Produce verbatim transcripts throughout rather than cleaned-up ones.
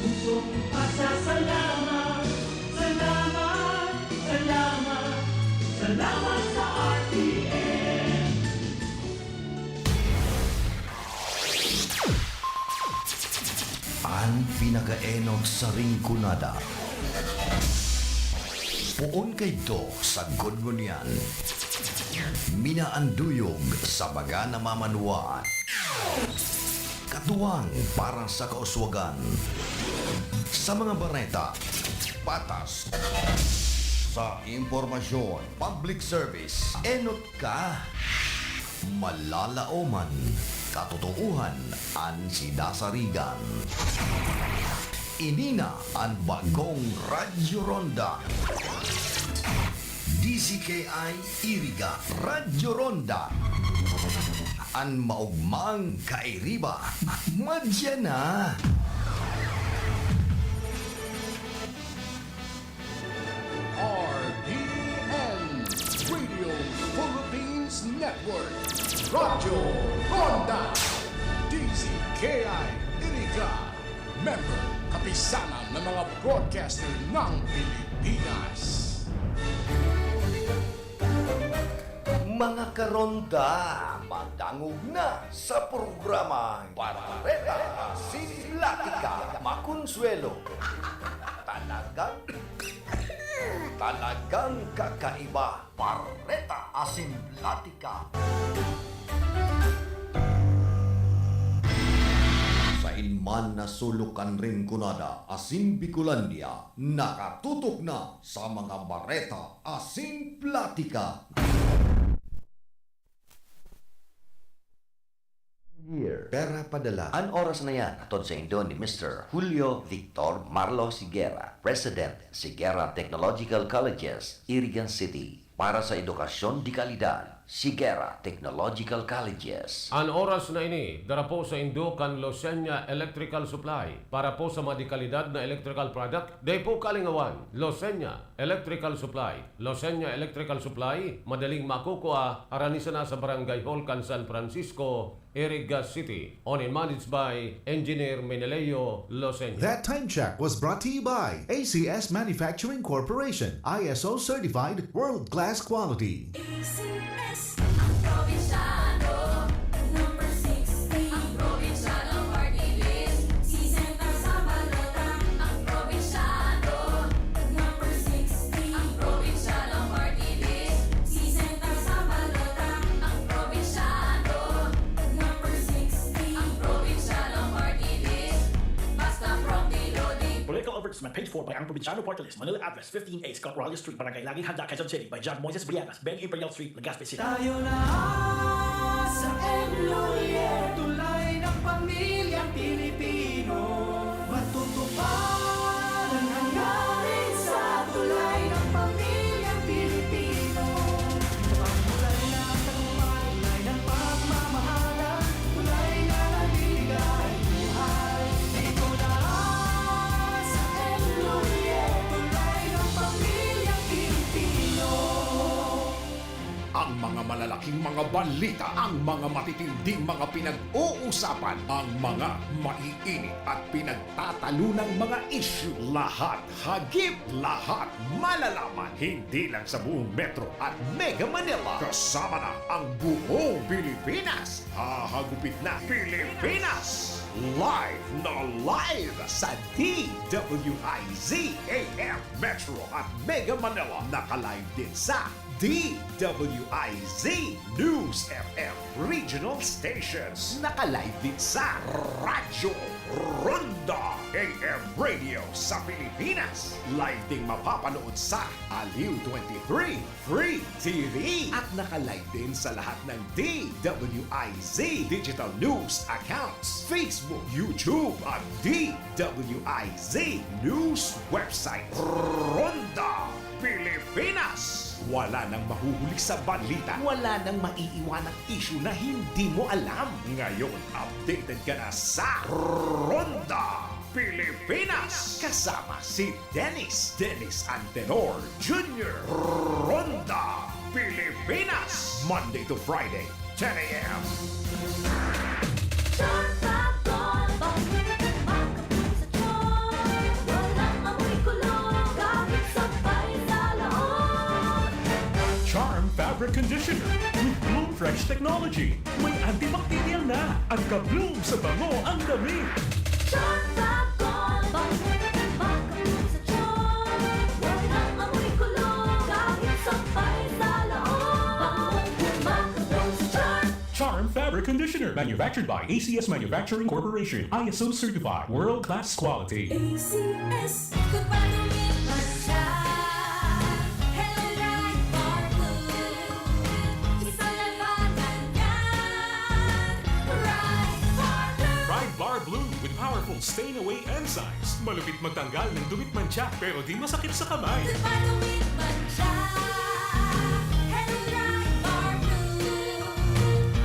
Pusong pasasalamat, salamat, salamat, salamat sa R T M. An pinakaenog sa Rinconada. Poon kaidto sa sagkod ngunyan. Minaanduyog sa mga namamanwaan. Katuwang para sa kauswagan. Sa mga bareta, patas. Sa impormasyon, public service, enot ka. Malalaoman, katotoohan an sinasarigan. Ini na an bagong Radyo Ronda. D Z K I Iriga, Radyo Ronda. An maogmang kairiba, madya na. R T N, Radio Philippines Network, Radyo Ronda, D Z K I Iriga, member, Kapisanan ng mga Broadcaster ng Pilipinas. Mga karonda, madangog na sa programang Bareta Asin Platika, Makonsuelo. Talagang, talagang kakaiba, Bareta Asin Platika. Sain man na sulok kan Rinconada asin Bicolandia, nakatutok na sa mga bareta asin platika. Year. Pera padala. An oras na yan, hatod saindo ni Mister Julio Victor Marlo Sigera, President, Sigera Technological Colleges, Irigan City. Para sa edukasyon de kalidad, Sigera Technological Colleges. An oras na ini, dara po saindo kan Losenya Electrical Supply. Para po sa mga de kalidad na electrical product, dai po kalingawan. Losenya Electrical Supply. Losenya Electrical Supply, madaling makukua, harani sana sa Barangay Hall kan San Francisco, Iriga City. Owned and managed by Engineer Meneleo Losenya. That time check was brought to you by A C S Manufacturing Corporation, I S O certified, world-class quality. A C S, ang probinsyano, number sixty. Ang probinsyano party list, si Senta sa balota. Ang probinsyano, number sixty. Ang probinsyano party list, si Senta sa balota. Ang probinsyano, number sixty. Ang probinsyano party list, basta from Bilodi. Political advertisement paid for by Ang Probinsyano Party List, Manila address, fifteen A Scott Raleigh Street, Barangay Laging Handa, Quezon City, by John Moises Briagas, Beng Imperial Street, Legazpi City. Tayo na sa M Lulier, tulay ng pamilyang Pilipino. Matutuparan ang hangarin sa tulay ng pamilyang Pilipino. Ang tulay ng tagumpay, tulay ng pagmamahalan, tulay na nagbibigay buhay. Dito na sa M Lulier, tulay ng pamilyang Pilipino. Ang mga malalaking mga balita, ang mga matitinding mga pinag-uusapan, ang mga maiinit at pinagtatalunang mga isyu, lahat, hagip, lahat, malalaman, hindi lang sa buong Metro at Mega Manila, kasama na ang buong Pilipinas. Hahagupit na Pilipinas! Live na live sa D W I Z A M Metro at Mega Manila. Naka-live din sa D W I Z News F M Regional Stations. Naka-live din sa Radyo Ronda A M Radio sa Pilipinas. Live ding mapapanood sa Aliw twenty-three Free T V. At naka-live din sa lahat ng D W I Z digital news accounts, Facebook, YouTube, at D W I Z news website. Ronda Pilipinas! Wala nang mahuhuli sa balita, wala nang maiiwanang isyu na hindi mo alam. Ngayon, updated ka na sa Ronda Pilipinas! Kasama si Dennis, Dennis Antenor Junior Ronda Pilipinas, Monday to Friday, ten a.m. Short Pop Bonbon, makapul sa chorba. Conditioner with Bloom Fresh technology. May antibacterial na at ka-bloom sa bango ang damit. Charm Fab Gold! Bango, bango sa charm! Huwag nang amoy kulog kahit sampay sa loob! Bango, bango sa charm! Charm Fabric Conditioner, manufactured by A C S Manufacturing Corporation, I S O certified, world-class quality. A C S. Kung paano man siya, Hello Bright Bar Blue. Isang labanan yan. Bright Bar Blue. Pride Bar Blue with powerful stain away enzymes. Malupit magtanggal ng dumi't mantsa, pero di masakit sa kamay. Kung paano man siya, Hello Bright Bar Blue.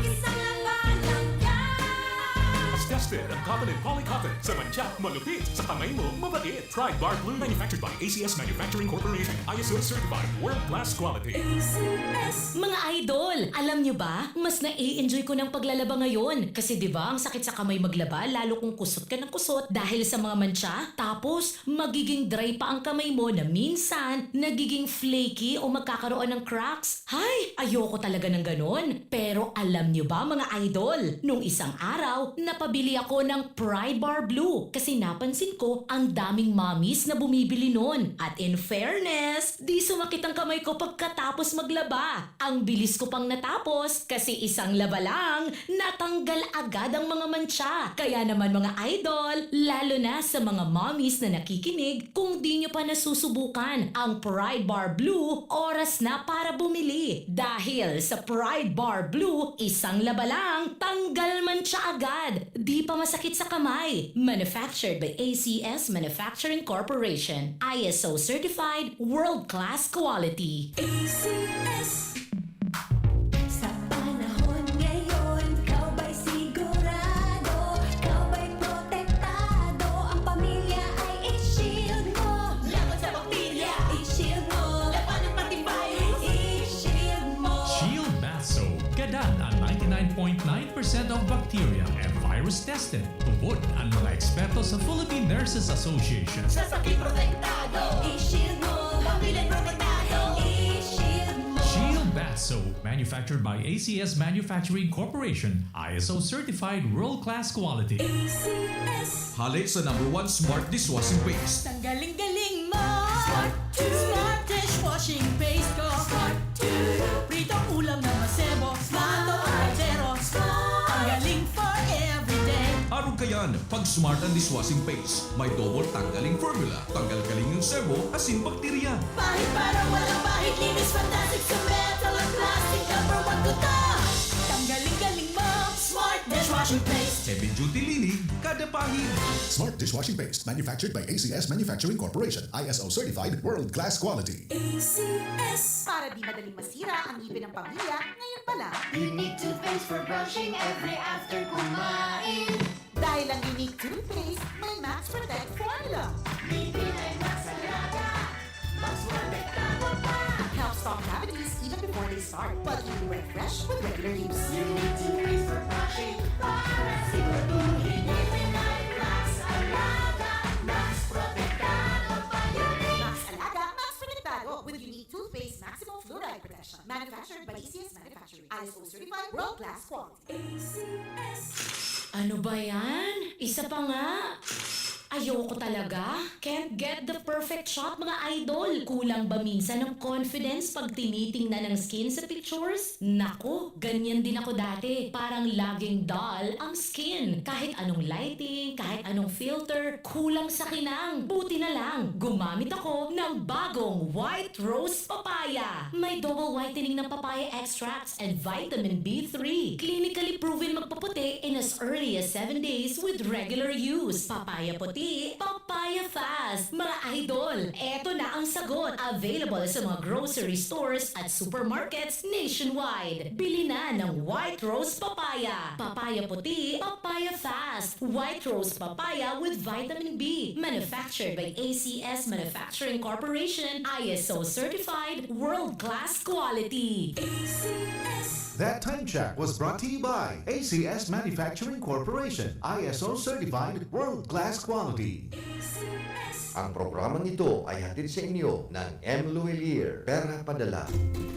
Isang labanan yan. Tested ang cotton and polycotton. Sa mantsa, malupit. Sa kamay mo, mabait. Pride Bar Blue, manufactured by A C S Manufacturing Corporation. I S O certified, world-class quality. A C S. Mga idol, alam nyo ba? Mas nai-enjoy ko ng paglalaba ngayon. Kasi 'di ba, ang sakit sa kamay maglaba, lalo kung kusot ka ng kusot dahil sa mga mantsa. Tapos, magiging dry pa ang kamay mo na minsan nagiging flaky o magkakaroon ng cracks. Hay, ayoko talaga ng ganon. Pero alam nyo ba, mga idol, nung isang araw, napabili ako ng Pride Bar Blue kasi napansin ko ang daming mommies na bumibili nun. At in fairness, di sumakit ang kamay ko pagkatapos maglaba. Ang bilis ko pang natapos kasi isang laba lang, natanggal agad ang mga mantsa. Kaya naman, mga idol, lalo na sa mga mommies na nakikinig, kung di nyo pa nasusubukan ang Pride Bar Blue, oras na para bumili. Dahil sa Pride Bar Blue, isang laba lang, tanggal mantsa agad. Di pa masakit sa kamay. Manufactured by A C S Manufacturing Corporation. I S O certified, world-class quality. A C S. Sa panahon ngayon, ikaw ba'y sigurado? Ikaw ba'y protektado? Ang pamilya ay i-shield mo. Laban sa bakterya, i-shield mo. Labanan pati virus, i-shield mo. Shield Bath Soap. Gadan ang ninety-nine point nine percent of bacteria and virus tested. Tubod ang mga eksperto sa Philippine Nurses Association. Sa sakit protektado, i-shield mo. Pamilya protektado, i-shield mo. Shield Bath Soap, manufactured by A C S Manufacturing Corporation, I S O certified world-class quality. A C S. Hale sa number one smart dishwashing paste. Ang galing-galing mo. Smart to. Smart dishwashing paste ko. Smart to. Pritong ulam na masebo. Smart o kaldero. Smart. Ang galing for everyday. Arog kayan, pag smart ang dishwashing paste. May double tanggaling formula. Tanggal galing ng sebo, asin bakterya. Pahid para walang pahid. Linis fantastic sa metal at plastic. Number one ko to. Ang galing-galing mo. Smart dishwashing paste. Heavy duty linig, kada pahid. Smart dishwashing paste, manufactured by A C S Manufacturing Corporation, I S O certified, world class quality. A C S. Para di madaling masira ang ngipin ng pamilya, ngayon pa lang. Unique toothpaste for brushing every after kumain. Dahil ang Unique Toothpaste, may Max Protect Formula. Ngipin ay mas alaga, mas protektado pa. Help stop cavities even before they start, while keeping breath fresh with regular use. Unique toothpaste for brushing, para siguraduhin ngipin ay mas alaga, mas protektado pa. Unique! Max Alaga, Max Protektado with Unique Toothpaste Maximum Fluoride Protection. Manufactured by A C S Manufacturing. I S O certified, world class quality. A C S. Ano ba yan? Isa pa nga. Ayoko talaga. Can't get the perfect shot, mga idol. Kulang ba minsan ang confidence pag tinitingnan ang skin sa pictures? Nako, ganyan din ako dati. Parang laging dull ang skin. Kahit anong lighting, kahit anong filter, kulang sa kinang. Buti na lang, gumamit ako ng bagong White Rose Papaya. May double whitening ng papaya extracts and vitamin B three. Clinically proven magpaputi in as early as seven days with regular use. Papaya puti, papaya fast. Mga idol, eto na ang sagot. Available sa mga grocery stores at supermarkets nationwide. Bili na ng White Rose Papaya. Papaya puti, papaya fast. White Rose Papaya with vitamin B. Manufactured by A C S Manufacturing Corporation, I S O certified, world-class quality. A C S. That time check was brought to you by A C S Manufacturing Corporation, I S O certified, world class quality. A C S. Ang programang ito ay hatid sa inyo ng M. Luwilier, Pera Padala.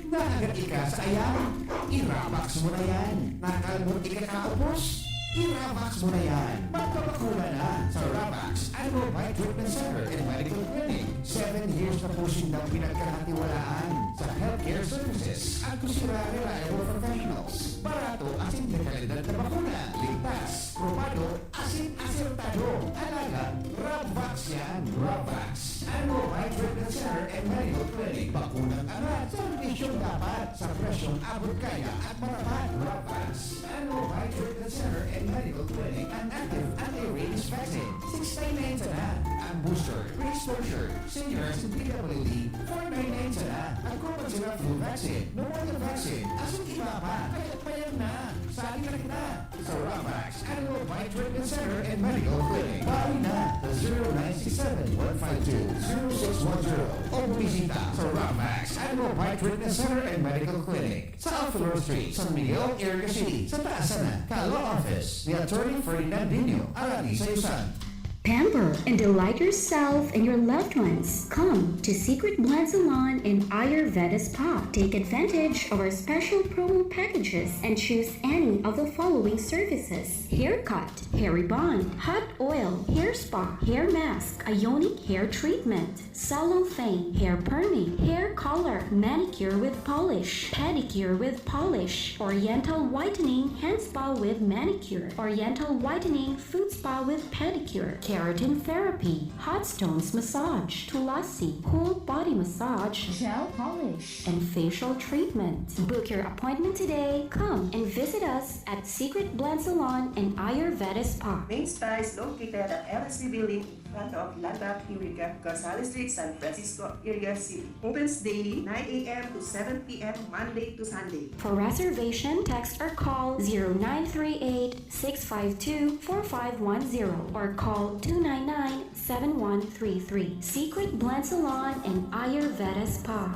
Nakagat ika sa ayan? I-Rapax mo na yan. Nakalmot ika kaupos? I-Rapax mo na yan. Magpabakuna na sa Rapax Animal Bite Treatment Center and Medical Clinic. Seven years na po sindang pinagkakatiwalaan sa healthcare services at kusira reliable professionals. Barato asin de kalidad na bakuna. Ligtas, probado, asin asertado. Alagang Rabvax yan. Rabvax. Animal Bite Treatment Center and Medical Clinic. Bakunang angat. Serbisyong dapat. Sa presyong abot kaya at matapat. Rabvax. Animal Bite Treatment Center and Medical Clinic. An active anti-rabies vaccine. Six nine nine sana. Ang booster, pre-exposure, seniors and P W D, four nine nine sana. Ang kumpanya flu vaccine, pneumonia vaccine, asin iba pa. Kaya payag na. Sali na kita. Sa Ravax Animal Bite Treatment Center and Medical Clinic. Bali na sa zero nine six seven, one five two, zero six one zero o bumisita sa Ravax Animal Bite Treatment Center and Medical Clinic sa Alflor Street, San Miguel, Iriga City, sa taas sana, Kalo Office ni Attorney Ferdinand Dino, Arani Sayusan. Pamper and delight yourself and your loved ones. Come to Secret Blend Salon and Ayurveda Spa. Take advantage of our special promo packages and choose any of the following services: haircut, hair rebond, hot oil, hair spa, hair mask, ionic hair treatment, salon fang, hair perming, hair color, manicure with polish, pedicure with polish, oriental whitening, hand spa with manicure, oriental whitening, foot spa with pedicure, keratin therapy, hot stones massage, tulasi, whole body massage, gel polish, and facial treatment. Book your appointment today. Come and visit us at Secret Blend Salon and Ayurveda Spa. Main Spa is located at L S C Building in front of Lagak, Iriga, Gonzales Street, San Francisco, Iriga City. Opens daily, nine a m to seven p m, Monday to Sunday. For reservation, text or call zero nine three eight, six five two, four five one zero or call two nine nine, seven one three three. Secret Blend Salon and Ayurveda Spa.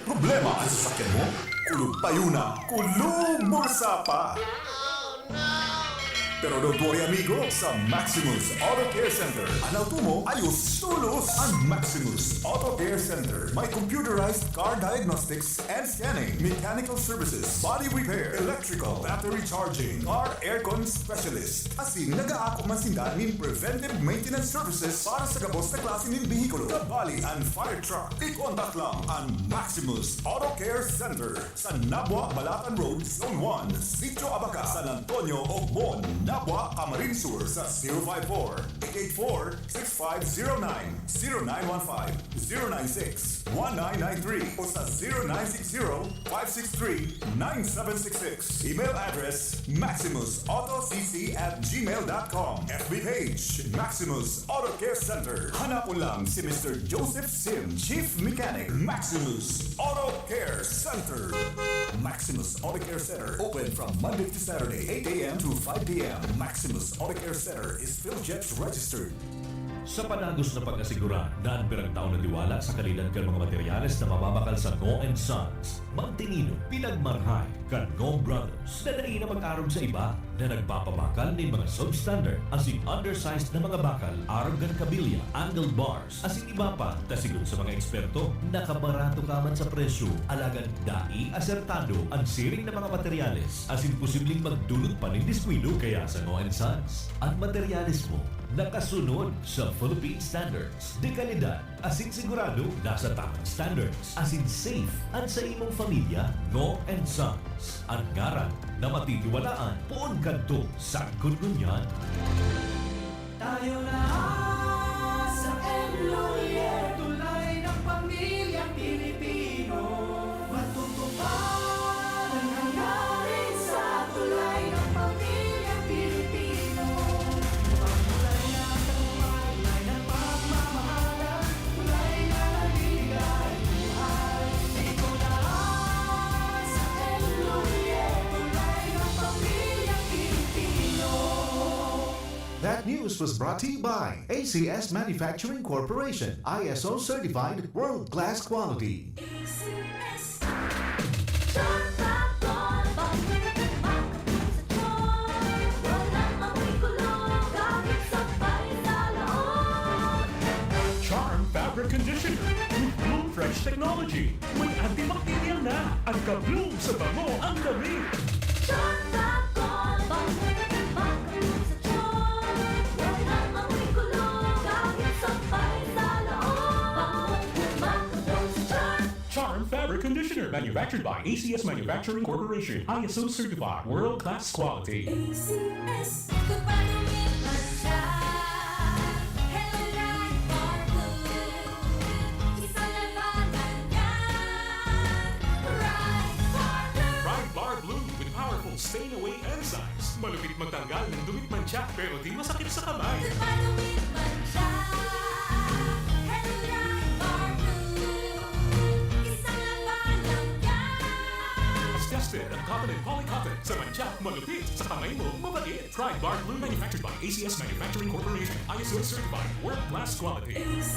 Problema ang sasakyan mo? Kulog payo na, kulog bulsa pa! Pero don't worry, amigo, sa Maximus Auto Care Center, an auto mo ayos tolos. An Maximus Auto Care Center may computerized car diagnostics and scanning, mechanical services, body repair, electrical, battery charging, car aircon specialist, asin nag-aako man sinda nin preventive maintenance services para sa gabos na klase nin behikulo, kabali an fire truck. I-contact lang an Maximus Auto Care Center sa Nabua, Balatan Road, Zone one, Sitio Abaca, San Antonio, Ogbon, Nabua, Camarines Sur, sa zero five four, eight eight four, six five zero nine, zero nine one five, zero nine six, one nine nine three o sa zero nine six zero, five six three, nine seven six six. Email address, maximus auto c c at gmail dot com. F B page, Maximus Auto Care Center. Hanapon lang si Mister Joseph Sim, Chief Mechanic, Maximus Auto Care Center. Maximus Auto Care Center, open from Monday to Saturday, eight a m to five p m. Maximus Auto Care Center is PhilJets registered. Sa padagos na pag-asigurar na an piragtao na tiwala sa kalidad kan mga materyales na mababakal sa Ngo and Sons, magtinido, pinagmarahay kan Ngo Brothers na dai na mag-arog sa iba na nagpapabakal nin mga substandard asin undersized na mga bakal arog kan kabilya, angle bars, asin iba pa, ta sigon sa mga eksperto, nakabarato ka man sa presyo, alagad dai asertado an siring na mga materyales, asin posibleng magdulot pa nin diskuido. Kaya sa Ngo and Sons, an materyales mo nakasunod sa Philippine standards, de kalidad, asin sigurado nasa tamang standards, asin safe an sa imong pamilya. Ngo and Sons, an ngaran na matitiwalaan poon kadto sagkod ngunyan. Tayo na sa M. Lhuillier, tulay ng pamilyang Pilipino. Matutupad ang hangarin sa tulay ng pamilyang Pilipino. Ang tulay ng tagumpay, tulay ng pagmamahalan, tulay na nagbibigay buhay. Ito na sa M. Lhuillier, tulay ng pamilyang Pilipino. That news was brought to you by A C S Manufacturing Corporation, I S O certified, world-class quality. A C S. Shop, shop, Technology, may antibacterial na. Ang ka-bloom sa bango ang damit. Charm Fab Gold! Bango na bango sa charm! Wala nang amoy kulog kahit sampay sa loob! Bango na bango sa charm! Charm Fabric Conditioner, manufactured by A C S Manufacturing Corporation, I S O certified, world-class quality. A C S. Kung panumit man siya, Hello Right Bar Blue. Isang labanan yan. Right Bar Blue. Pride Bar Blue with powerful stain away enzymes. Malupit magtanggal ng dumit mantsa pero di masakit sa kamay. Kung panumit man siya, Hello Right Bar Blue. Isang labanan yan. Tested ang cotton and polycotton sa mantsa, malupit, sa kamay mo, mabait. Pride Bar Blue, manufactured by A C S Manufacturing Corporation, I S O certified, world-class quality. A C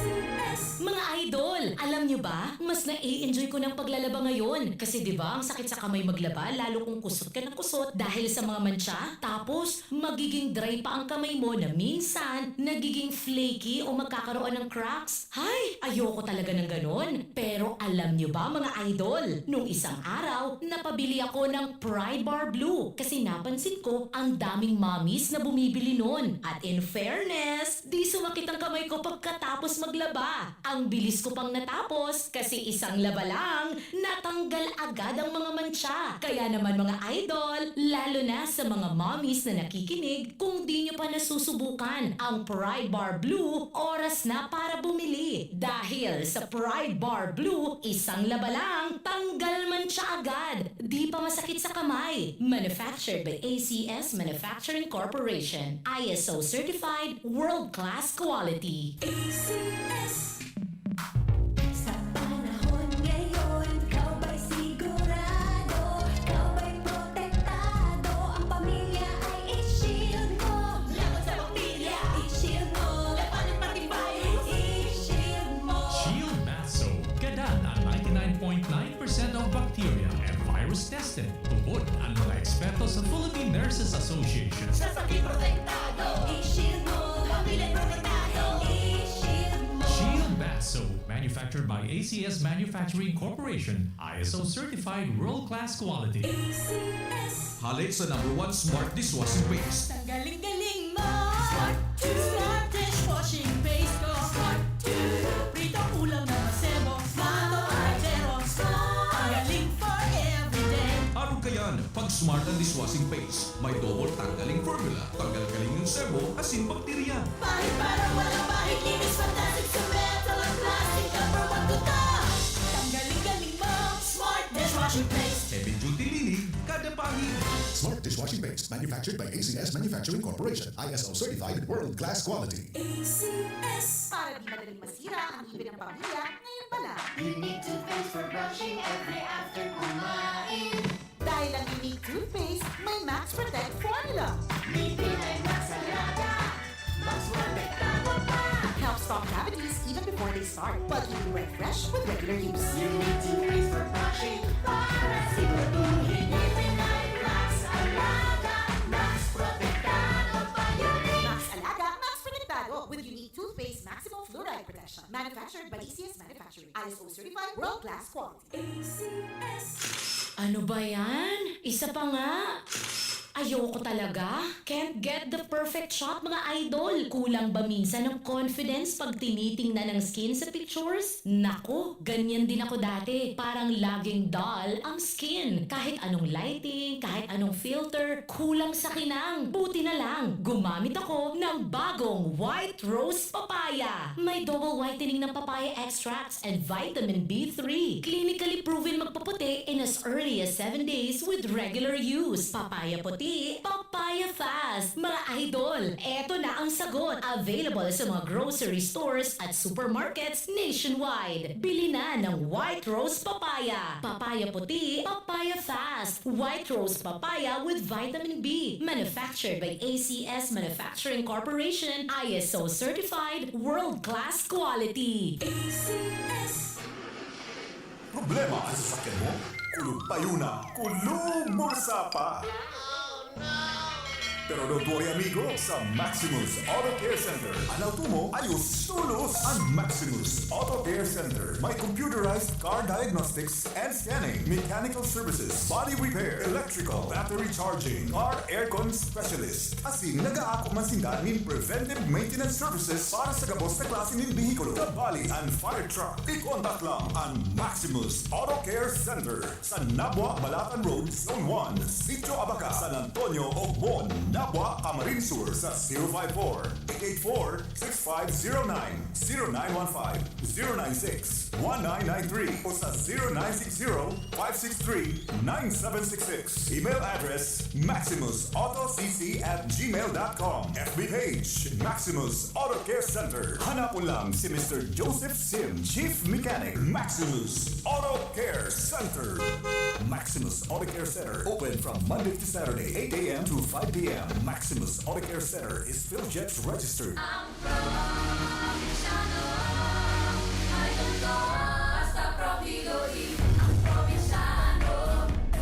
S. Mga idol, alam nyo ba? Mas nai-enjoy ko ng paglalaba ngayon. Kasi 'di ba, ang sakit sa kamay maglaba, lalo kung kusot ka ng kusot dahil sa mga mantsa. Tapos, magiging dry pa ang kamay mo na minsan nagiging flaky o magkakaroon ng cracks. Hay, ayoko talaga ng ganon. Pero alam nyo ba, mga idol, nung isang araw, napabili ako ng Pride Bar Blue kasi napansin ko ang daming mommies na bumibili nun. At in fairness, di sumakit ang kamay ko pagkatapos maglaba. Ang bilis ko pang natapos kasi isang laba lang, natanggal agad ang mga mantsa. Kaya naman, mga idol, lalo na sa mga mommies na nakikinig, kung di nyo pa nasusubukan ang Pride Bar Blue, oras na para bumili. Dahil sa Pride Bar Blue, isang laba lang, tanggal mantsa agad. Di pa masakit sa kamay. Manufactured by A C S Manufacturing Corporation. I S O certified, world-class quality. A C S. Sa panahon ngayon, ikaw ba'y sigurado? Ikaw ba'y protektado? Ang pamilya ay i-shield mo. Laban sa bakterya, i-shield mo. Labanan pati virus, i-shield mo. Shield Bath Soap. Gadan ang ninety-nine point nine percent of bacteria and virus tested. Tubod ang mga eksperto sa Philippine Nurses Association. Sa sakit protektado, i-shield mo. Pamilya protektado, i-shield mo. Shield Bath Soap, manufactured by A C S Manufacturing Corporation, I S O certified world-class quality. A C S. Hale sa number one smart dishwashing paste. Ang galing-galing mo! Smart two! Smart dishwashing paste ko! Smart two! Prito ulam na masebo, mato arachero. Smart! Ang galing for everyday! Arog kayan, pag smart ang dishwashing paste, may double tanggaling formula, tanggal kaling ng sebo, asin bakterya. Pahid para walang pahid, linis, fantastic sa metal at plastic, number one ko to! Ang galing-galing mo! Smart dishwashing paste! Heavy duty linig, kada pahid. Smart dishwashing paste, manufactured by A C S Manufacturing Corporation, I S O certified, world-class quality. A C S. Para di madaling masira ang ngipin ng pamilya, ngayon pa lang. Unique toothpaste for brushing every after kumain. Dahil ang Unique toothpaste, may Max Protect formula. Ngipin ay Max Alaga, Max Protektado pa. Helps stop cavities even before they start, while keeping breath fresh with regular use. Unique toothpaste for brushing, para siguraduhin ngipin ay Max Alaga, Max Protektado pa. Unique! Max Alaga, Max Protektado with Unique Toothpaste Maximum Fluoride Protection. Manufactured by A C S Manufacturing. I S O certified, world-class quality. A C S. Ano ba yan? Isa pa nga! Ayoko talaga. Can't get the perfect shot, mga idol. Kulang ba minsan ang confidence pag tinitingnan ang skin sa pictures? Naku, ganyan din ako dati. Parang laging dull ang skin. Kahit anong lighting, kahit anong filter, kulang sa kinang. Buti na lang, gumamit ako ng bagong White Rose Papaya. May double whitening ng papaya extracts and vitamin B three. Clinically proven magpaputi in as early as seven days with regular use. Papaya puti, papaya fast. Mga idol, eto na ang sagot. Available sa mga grocery stores at supermarkets nationwide. Bili na ng White Rose Papaya. Papaya puti, papaya fast. White Rose Papaya with vitamin B. Manufactured by A C S Manufacturing Corporation, I S O certified, world-class quality. A C S. Problema ang sasakyan mo? Kulog payo na, kulog bulsa pa! Pero don't worry, amigo, sa Maximus Auto Care Center, an auto mo ayos tolos. An Maximus Auto Care Center may computerized car diagnostics and scanning, mechanical services, body repair, electrical, battery charging, car aircon specialist. Asin nagaako man sinda nin preventive maintenance services para sa gabos na klase nin behikulo, kabali an fire truck. I-contact lang an Maximus Auto Care Center sa Nabua, Balatan Road, Zone one, Sitio Abaca, San Antonio, Ogbon, Nabua, Camarines Sur sa zero five four, eight eight four, six five zero nine, zero nine one five, zero nine six, one nine nine three o sa zero nine six zero, five six three, nine seven six six. Email address, maximus auto c c at gmail dot com. F B page, Maximus Auto Care Center. Hanapon lang si Mister Joseph Sim, Chief Mechanic, Maximus Auto Care Center. Maximus Auto Care Center, open from Monday to Saturday, eight a.m. to five p.m. Maximus Auto Care Center is PhilJets registered. Ang probinsyano, ay totoo, basta probidoli. Ang probinsyano,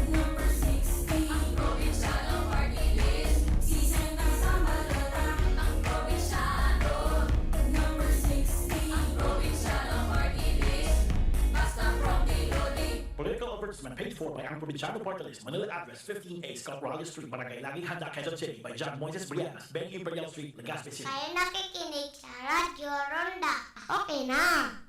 number sixty. Ang probinsyano party list, sisenta sa balota. Ang probinsyano, number sixty. Ang probinsyano party list, basta probidoli. Political advertisement paid for by Ang Probinsyano Party List, Manila Address, fifteen A Scott Raleigh Street, Barangay Laging Handa, Quezon City, by John Moises Brianas, Ben Imperial Street, Legazpi City. Kayo nakikinig sa Radyo Ronda. Okay na.